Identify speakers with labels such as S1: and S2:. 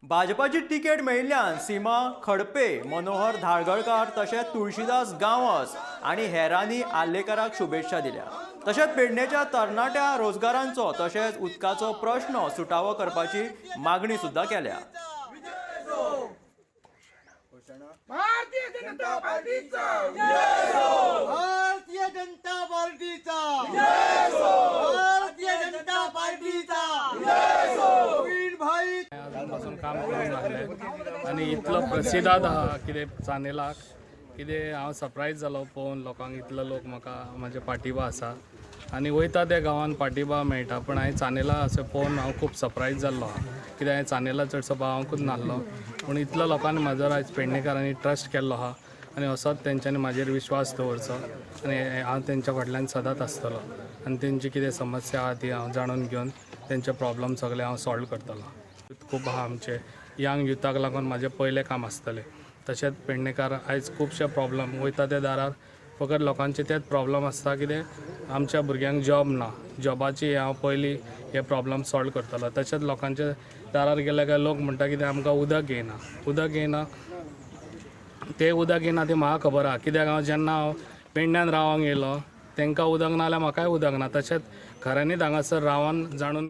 S1: भाजपाची तिकेट मेळिल्ल्यान सीमा खडपे, मनोहर धारगळकार तशेंच तुळशीदास गांवस आनी हेरांनी आर्लेकराक शुभेच्छा दिल्या. तशेंच पेडणेच्या तरणाट्या रोजगारांचो तशेंच उदकाचो प्रश्न सुटावो करपाची मागणी सुद्दां केल्या.
S2: भारतीय जनता पार्टीचा,
S3: भारतीय जनता पार्टीचा, भारतीय जनता पार्टीचा, प्रवीण भाई.
S4: पासून काम करूंक लागलें आनी इतलो प्रसिदाद आहा कितें चानेलाक, कितें हांव सरप्रायज जालो पळोवन लोकांक. इतलो लोक म्हाका म्हाजे पाठिंबा आसा आनी वयता त्या गांवान पाठिंबा मेळटा, पूण हांवें चानेला अशें पळोवन हांव खूब सरप्रायज जाल्लो आहा. कित्याक हांवें चानेला चडसो पावंकूच नासलो, पूण इतलो लोकांनी म्हाजो आयज पेडणेकारांनी ट्रस्ट केल्लो आहा आनी असोच तेंच्यांनी म्हाजेर विश्वास दवरचो आनी हांव तेंच्या फाटल्यान सदांच आसतलो आनी तेंची कितें समस्या आहा ती हांव जाणून घेवन तेंचे प्रॉब्लम सगळे हांव सॉल्व करतलो. खूब आहा आमचे यंग युथाक लागून म्हाजें पयलें काम आसतलें. तशेंच पेडणेकार आयज खुबशे प्रॉब्लम वयता त्या दारार फकत लोकांचे तेच प्रॉब्लम आसता, कितें आमच्या भुरग्यांक जॉब ना. जॉबाची हांव पयलीं हे प्रॉब्लम सॉल्व करतलो. तशेंच लोकांच्या दारार गेले काय लोक म्हणटा कितें आमकां उदक येयना, उदक येयना. तें उदक येयना तें म्हाका खबर आहा, कित्याक हांव जेन्ना हांव पेडण्यान रावंक येयलो, तांकां उदक ना जाल्यार म्हाकाय उदक ना. तशेंच खऱ्यांनीच हांगासर रावन जाणून